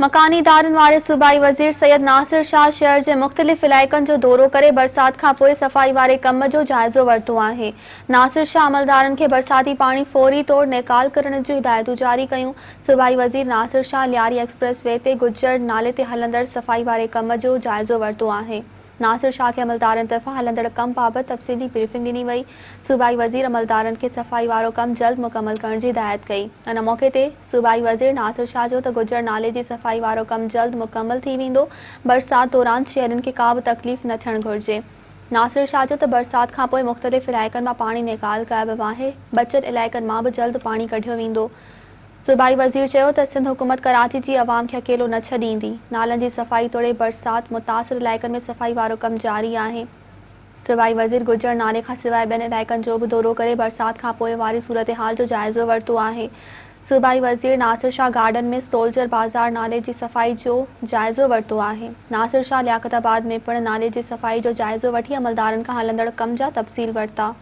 مڪاني ادارن واري صوبائي وزير سيد ناصر شاهه شهر جي مختلف علائقن جو دورو ڪري برسات کانپوء صفائي واري ڪم جو جائزو ورتو آهي. ناصر شاهه عملدارن کي برساتي پاڻي فوري طور نيڪال ڪرڻ جون هدايتون جاري ڪيون. صوبائي وزير Nasir Shah Lyari expressway تي گجر نالي تي هلندڙ صفائي واري ڪم جو جائزو ورتو آهي. ناصر شاهه کي عملدارن طرفان هلندڙ ڪم بابت تفصيلي بريفنگ ڏني وئي. صوبائي وزير عملدارن کي صفائي وارو ڪم جلد مڪمل ڪرڻ جي هدايت ڪئي. ان موقعي تي صوبائي وزير ناصر شاهه چيو ته گجر نالي جي صفائي وارو ڪم جلد مڪمل ٿي ويندو، برسات دوران شهرين کي ڪا به تڪليف نه ٿيڻ گهرجي. ناصر شاهه چيو ته برسات کانپوء مختلف علائقن مان پاڻي نيڪال ڪيو ويو آهي، بچيل علائقن مان به جلد پاڻي ڪڍيو ويندو. صوبائي وزير چيو ته سنڌ حڪومت ڪراچي جي عوام کي اڪيلو نه ڇڏيندي، نالن جي صفائي توڙي برسات متاثر علائقن ۾ صفائي وارو ڪم جاري آهي. صوبائي وزير گجر نالي کان سواء ٻين علائقن جو به دورو ڪري برسات کانپوء واري صورتحال جو جائزو ورتو آهي. صوبائي وزير ناصر شاهه گارڊن ۾ سولجر بازار نالي جي صفائي جو جائزو ورتو آهي. ناصر شاهه لياقت آباد ۾ پڻ نالي جي صفائي جو جائزو وٺي عملدارن کان هلندڙ ڪم جا تفصيل ورتا.